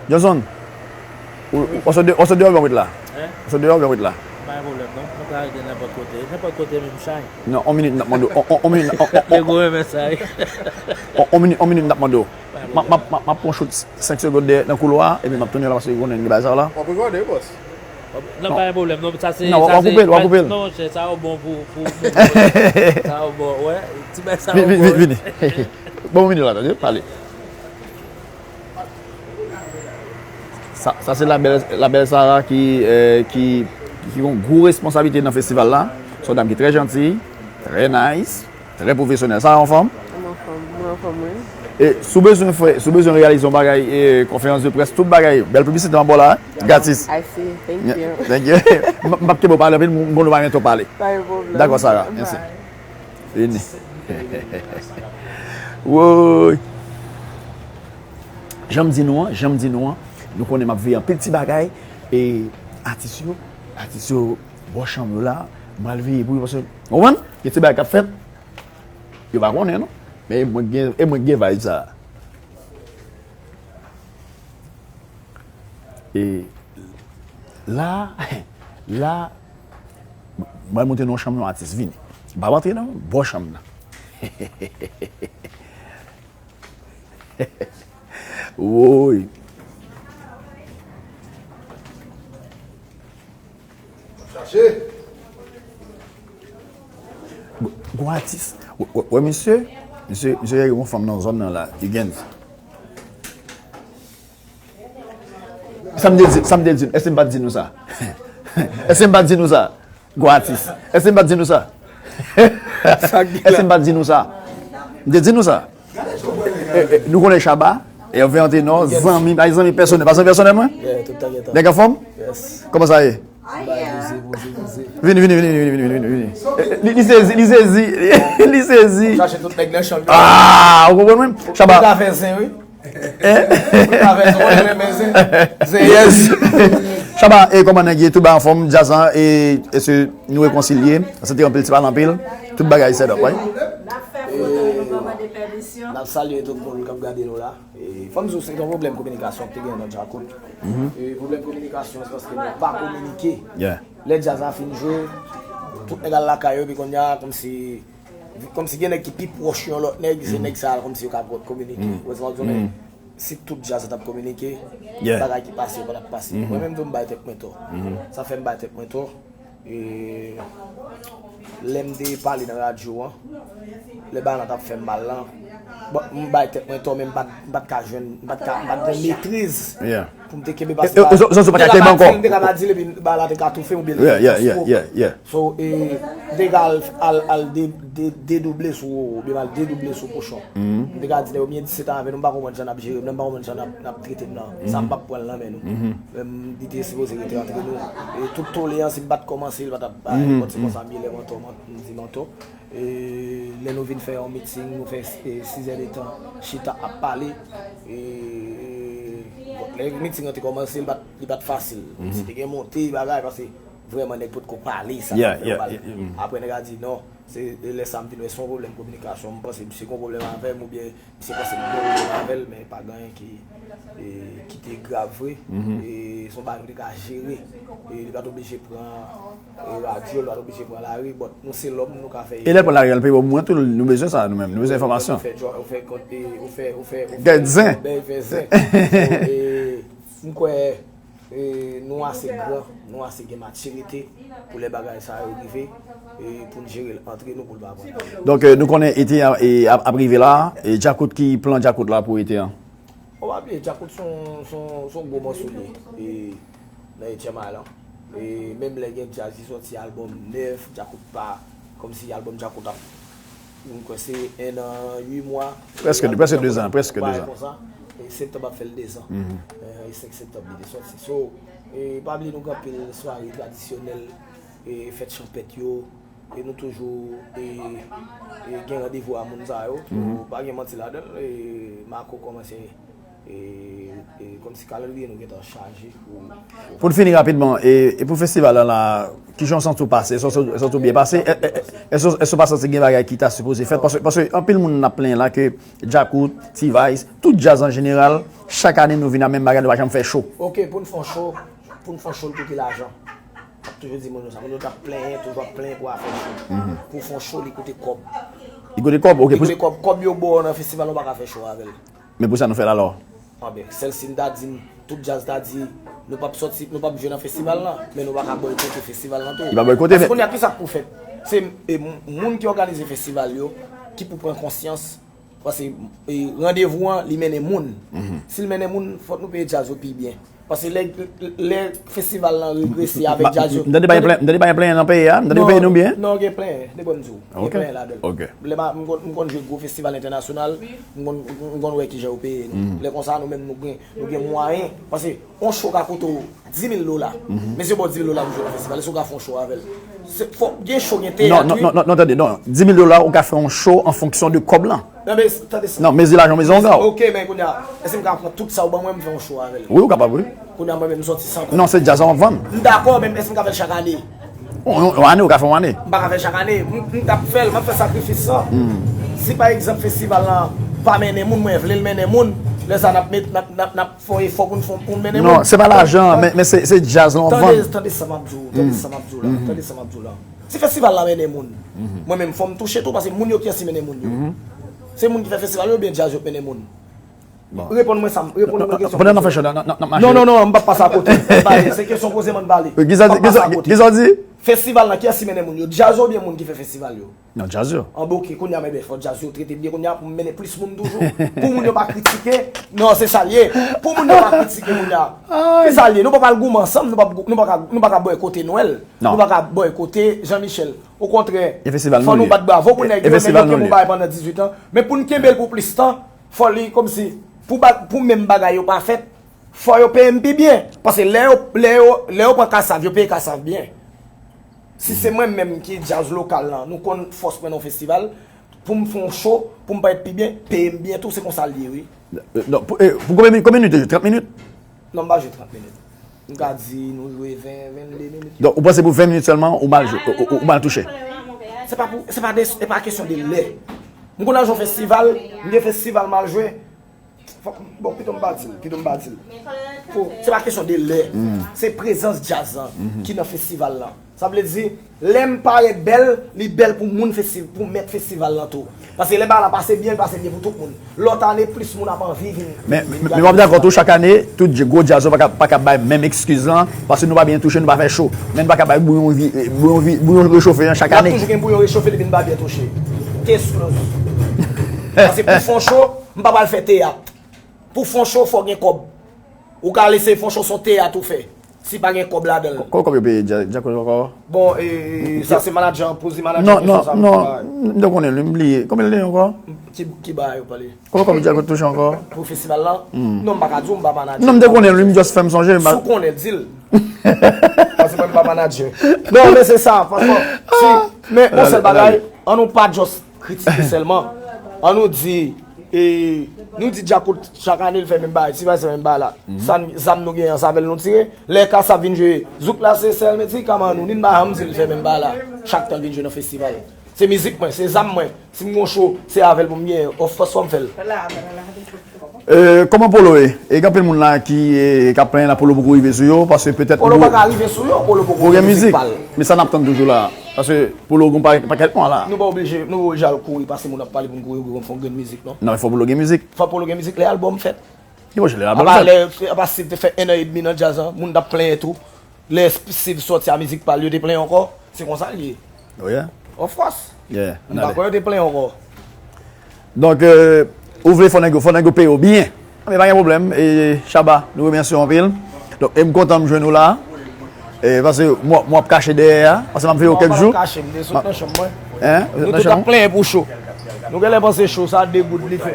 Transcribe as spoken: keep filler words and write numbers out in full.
Johnson, ou, ou, ou sot de, ou sot deyò oubyen w ret la? Hein? Ou sot deyò oubyen w ret la? Pa gen pwoblèm non. Mwen ka rete nenpòt kote. Nenpòt kote menm chay. Non, on minit, n ap mande w. On, on, on minit, on, on, Lego on, renmen sa, wi. On, on minit, on minit, n ap mande w. M ap, m ap, m ap, m ap pran yon chout senk segonn dèyè nan koulwa a, epi m ap tounen la paske konnen gen bagay sa yo la. W ap rekòde, bòs. Non, pa gen pwoblèm, non, sa se, non, w ap koupe l, w ap koupe l. Non, monchè, sa yo bon pou, pou, pou, sa yo bon, wè, ti bagay sa yo bon, wi. Vini, vini, vini. Bon, vini la, tande, pale. Sa, sa se la bèl, la bèl Sarah ki, euh, ki, ki gen yon gwo responsablite nan festival la. Se yon dam ki trè janti, trè nice, trè pwofesyonèl. Sarah, anfòm? Mwen anfòm, mwen anfòm, wi. E si w bezwen fè, si w bezwen reyalize yon bagay, e, konferans de près, tout bagay, bèl piblisite anba w la, gratis. I see. Thank you. Thank you. M, m p ap kenbe w pale anpil, m konnen w pa gen tan pale. Pa gen pwoblèm. Dakò, Sarah. Mèsi. Vini. Woy. Jan m di nou an, jan m di nou an, nou konnen m ap veye anpil ti bagay, e atis yo, atis yo, bò chanm yo la, m pral veye pou yo, paske, w konprann? Gen ti bagay k ap fèt, yo pa konnen, non. Men e mwen k gen, e mwen k gen vibe sa. E la, la, m pral montre nou yon chanm yon atis vini. M p ap antre nan bò chanm nan. Woy. Chache. Gwo atis. Wè, wè, wè, misye, misye, misye gen yon fanm nan zòn nan la, Higgins. Sa m te di, sa m te di, èske m pa t di nou sa? Èske m pa t di nou sa? Gwo atis. Èske m pa t di nou sa? Èske m pa t di nou sa? M te di nou sa. E, e, nou konnen Shabba, Hervé Antenor, zanmi, bay zanmi pèsonèl, pa zanmi pèsonèl mwen? Yeah, tout tan gen tan. Nèg anfòm? Yes. Kòman sa ye? Bay poze, poze, poze. Vini, vini, vini. E, e, li, li sezi, li sezi, li sezi. Chache tout nèg nan chanm yo. Ah, ou konprann mwen? Shabba. Ou ka fè zen, wi. Hein? Ou ka fè zen, ou renmen zen. Zen, yes. Shabba, e kòman nèg ye? Tout bagay anfòm, djaz lan, e, èske nou rekonsilye? Se te anpil, ti pale anpil. Tout bagay set up, wi. N ap fè foto, nou pa mande pèmisyon. N ap salye tout moun k ap gade nou la. E, fò m di w, se te yon pwoblèm kominikasyon ki te genyen nan Djakout. E, pwoblèm kominikasyon, se paske nou pa kominike. Yeah. Lè djaz la fin jwe, tout nèg al lakay yo, epi kounye a, kòmsi, kòmsi gen nèg ki pi pwòch yon lòt nèg, se nèg sa a, kòmsi yo ka kominike. Ou wè sa m ap di w, men si tout djaz la t ap kominike, bagay ki pase yo pa t ap pase. Mwen menm tou, m bay tèt mwen tò. Sa fè m bay tèt mwen tò. E, lè m te pale nan radyo an, lè bagay lan t ap fè m mal lan, bon, m bay tèt mwen tò, men m pa t, m pa t ka jwenn, m pa t ka, m pa t gen metriz pou m te kenbe, paske bagay la, m te ka pa di l, epi bagay la te ka toufe m, oubyen l te ka fò. So, e, m te ka al, al, al de, de, dedouble sou Roro, oubyen m al dedouble sou Pouchon. M te ka di nèg yo, m gen disèt an avè nou, m pa konprann jan n ap jere m nan, m pa konprann jan n ap, n ap trete m nan. Sa m p ap pran l nan men nou. Menm li te sipoze rete antre nou. E tout tole an, si m pa t kòmanse, li pa t ap bay. Bon, se konsa m ye lè m antò, m di m antò. E lè nou vin fè yon miting, nou fè, e, sizè de tan, chita ap pale. E, bon, lè miting an te kòmanse, li pa t, li pa t fasil. Si te gen monte, bagay, paske vrèman nèg potko pale, sa fè yo pale. Apre nèg la di non, se lè sa m vin wè se yon pwoblèm kominikasyon. M panse misye gen yon pwoblèm avè m oubyen misye panse m gen pwoblèm avè l, men pa gen anyen ki, e, ki te grav vre. E se yon bagay nou te ka jere. E li pa t oblije pran, e, radyo, li pa t oblije pran lari, but nou se lòm, nou ka fè erè. E lè l pran lari a, l peye w mwen tou, nou bezwen sa, nou menm, nou bezwen enfòmasyon. Ou fè djò-, ou fè kont, e, ou fè, ou fè, ou fè, gad zen. Bèl fè zen. So, e, m kwè, e, nou ase gran, nou ase gen matirite pou lè bagay sa yo rive, e, pou n jere l antre nou, pou l pa pran lari. Donk, e, nou konnen ete a, e, ap, ap rive la, e Djakout, ki plan Djakout la pou ete an? Ou pa bliye, Djakout se yon, se yon, se yon gwo mòso li ye, e, nan Etyèm Island. E menm lè gen djaz ki sòti, albòm nèf, Djakout pa, kòmsi albòm Djakout ap, m kwè se en an, uit mwa. Prèske, prèske de zan, prèske de zan. Konsa. E septanm ap fè l de zan. E, e senk septanm li te sòti. So, e pa bliye nou gen anpil sware tradisyonèl, e fèt chanpèt yo, e nou toujou, e, e gen randevou a moun sa yo. Pou pa gen manti ladan l, e Marco kòmanse E, e kòmsi kalandriye nou gentan chaje pou. Pou n fini rapidman, e, e pou festival la, la, kijan w santi w pase? Èske w santi w byen pase? È- è- è- Èske èske w pa santi gen bagay ki ta sipoze fèt? Paske, paske anpil moun ap plenyen la ke Djakout, T-Vice, tout djaz an jeneral, chak ane nou vin a menm bagay, nou pa janm fè cho. Ok, pou n fè yon cho, pou n fè yon cho, l koute lajan. M ap toujou di moun yo sa. Moun yo t ap plenyen, toujou ap plenyen pou afè cho. Pou fè yon cho, li koute kòb. Li koute kòb, ok. Li koute kòb, kòb yo ba w nan festival, ou pa ka fè cho avè l. Men pou sa nou fè l alò? Anben, sèl si n ta di, tout djaz ta di, nou p ap sòti, nou p ap jwe nan festival lan, men nou pa ka bòykote festival lan tou. Li pa bòykote, men. Paske kounye a, kisa k pou fèt? Se e, moun ki òganize festival yo ki pou pran konsyans. Paske e, randevou an, li mennen moun. Si l mennen moun, fòk nou peye djaz yo pi byen. Paske lè, lè festival lan regrese avèk djaz yo. M tande pa gen plen- m tande pa gen plenyen nan peyi a. M tande yo peye nou byen. Non, gen plenyen. Depi m di w. Gen plenyen ladan l. Ok. Lè m a- m konn m konn jwe gwo festival entènasyonal, m konn m konn wè kijan yo peye nou. Lè konsa, nou menm, nou gen nou gen mwayen. Paske yon cho ka koute w di mil dola. Mesye ba w di mil dola pou jwe nan festival, èske w ka fè yon cho avè l? Se- Fòk gen cho, gen teyat, non, non, wi. Non, non, non, tande, non. Di mil dola, ou ka fè yon cho an fonksyon de kòb lan. Non, men tande sa. Non, mezi lajan, mezi onga w. Ok, men kounye a, èske m ka pran tout sa ou ban mwen, m fè yon cho avè l? Wi, ou kapab, wi. Kounye a, mwen menm, m sòti san kòb. Non, se djaz lan w ap vann. M dakò, men èske m ka fè l chak ane? Yon, yon, yon ane, ou ka fè yon ane. M pa ka fè l chak ane. M, m t ap fè l, m ap fè sakrifis sa. Si, pa egzanp, festival lan pa mennen moun, mwen vle l mennen moun, lè sa, n ap met, n ap, n ap, n ap fè yon efò pou n fè, pou n mennen moun. Non, se pa lajan, men, men se, se djaz lan w ap vann. Tande, tande sa m ap di w, tande sa m ap di w la, tande sa m ap di w la. Si festival la mennen moun, mwen menm, fò m touche tou, paske moun yo, kiyès ki mennen moun yo? Se moun ki fè festival yo, oubyen djaz yo k mennen moun? Bon. Reponn mwen sa, reponn mwen kesyon. Pandan n ap fè cho, n ap mache. Non, non, non, m p ap pase akote. M pale, se kesyon poze m, ann pale. Kisa w di? Kisa w di? Festival lan, kiyès ki mennen moun yo? Djaz yo oubyen moun ki fè festival yo? Non, djaz yo. An, bon, ok, kounye a, men, fò djaz yo trete m byen kounye a pou m mennen plis moun toujou. Pou moun yo pa kritike. Non, se sa l ye. Pou moun yo pa kritike kounye a. Se sa l ye. Nou pa pral goumen ansanm, nou pa, nou pa ka, nou pa ka bòykote Nwèl. Non. Nou pa ka bòykote Jean Michel. Okontrè, fò nou bat bravo pou nèg yo, men yo kenbe yon bagay pandan dizuit an. Men pou n kenbe l pou plis tan, fò li kòmsi, pou ba- pou menm bagay yo pa fèt, fò yo peye m pi byen. Paske lè yo, lè yo, lè yo pran Kassav, yo peye Kassav byen. Si se mwen menm ki djaz lokal lan, nou konn fòs mwen nan yon festival, pou m fè yon cho, pou m parèt pi byen, peye m byen tou, se konsa l ye, wi. Euh, non, pou, eh, pou konbyen minit, konbyen minit ou jwe? Trant minit? Non, m pa jwe trant minit. M ka di nou jwe ven, vennde minit. Donk, ou panse pou ven minit sèlman, ou mal jwe, ou, ou, ou mal touche? Se pa pou, se pa de, se pa kesyon de lè. M konn al jwe yon festival, m gen festival m al jwe. Fòk, bon, pito m pa di l, pito m pa di l. Pou, se pa kesyon de lè. Se prezans djaz lan ki nan festival lan. Sa vle di, lè m parèt bèl, li bèl pou moun festi-, pou mèt festival lan tou. Paske lè bagay la pase byen, l pase byen pou tout moun. Lòt ane, plis moun ap anvi vin. Men, men, men w ap dakò tou, chak ane, tout dj- gwo djaz yo pa ka, pa ka bay menm eskiz lan, paske nou pa byen touche, nou pa fè cho. Men n pa ka bay bouyon vi-, bouyon vi-, bouyon rechofe an chak ane. Y ap toujou gen bouyon rechofe depi n pa byen touche. Te ekskliz. Paske pou fè yon cho, m pa pral fè teyat. Pou fè yon cho, fò gen kòb. Ou ka al eseye fè yon cho, se yon teyat ou fè. Si pa gen kòb ladan l. Kòman kòb yo peye Dja-, Djakout ankò? Bon, e, sa se manadjè an, poze manadjè an kesyon sa. Non, non, non, m te konnen l, m bliye. Konbyen l te ye ankò? Ki, ki bagay ou pale? Kòman kòb Djakout touche ankò? Pou festival la? Non, m pa ka di w, m pa manadjè. Non, m te konnen l, wi, m just fè m sonje. Si w konnen, di l. Paske mwen, m pa manadjè. Non, men se sa, franchman. Si, men, yon sèl bagay, an nou pa just kritike sèlman. An nou di, e, nou di Djakout, chak ane, l fè menm bagay, T-Vice fè menm bagay la. Sa n- zam nou genyen an, se avè l nou tire. Lè Kassav vin jwe, zouk la se sèl medikaman nou, ni n pa janm di l fè menm bagay la. Chak tan l vin jwe nan festival. Se mizik mwen, se zam mwen. Si m gon cho, se avè l pou m genyen. Of course, fò m fè l. Euh, kòman Polo ye? E gen anpil moun la ki, eh, k ap plenyen la, Polo poko rive sou yo, paske petèt Polo pa ka rive sou yo, Polo poko gen mizik pa l. Men sa n ap tann toujou la. Paske Polo gon pa- pakèt mwa la. Nou pa oblije, nou pa oblije al kouri pase moun ap pale pou n kouri, kouri fè yon grenn mizik, non. Non, fò Polo gen mizik. Fò Polo gen mizik, lè albòm fèt. Ki pwochen lè albòm fèt? Apa lè, apa Steve te fè en an edmi nan djaz la, moun t ap plenyen tou. Lè Steve sòti a mizik pa l, yo te plenyen ankò. Se konsa l ye. Oh yeah? Of course. Yeah, m pa kwè yo te plenyen ankò. Donk, euh, ou vle fò nèg yo, fò nèg yo peye w byen. Men pa gen pwoblèm. E, Shabba, nou remèsye w anpil. Donk, e m kontan m jwenn ou la. E, paske m w ap, m w ap kache dèyè a. Paske m ap veye w kèk jou. Non, m pa kache, m te sot nan chanm mwen. Hein? Nou tout ap plenyen pou cho. Nou genlè panse cho sa de goud li fè.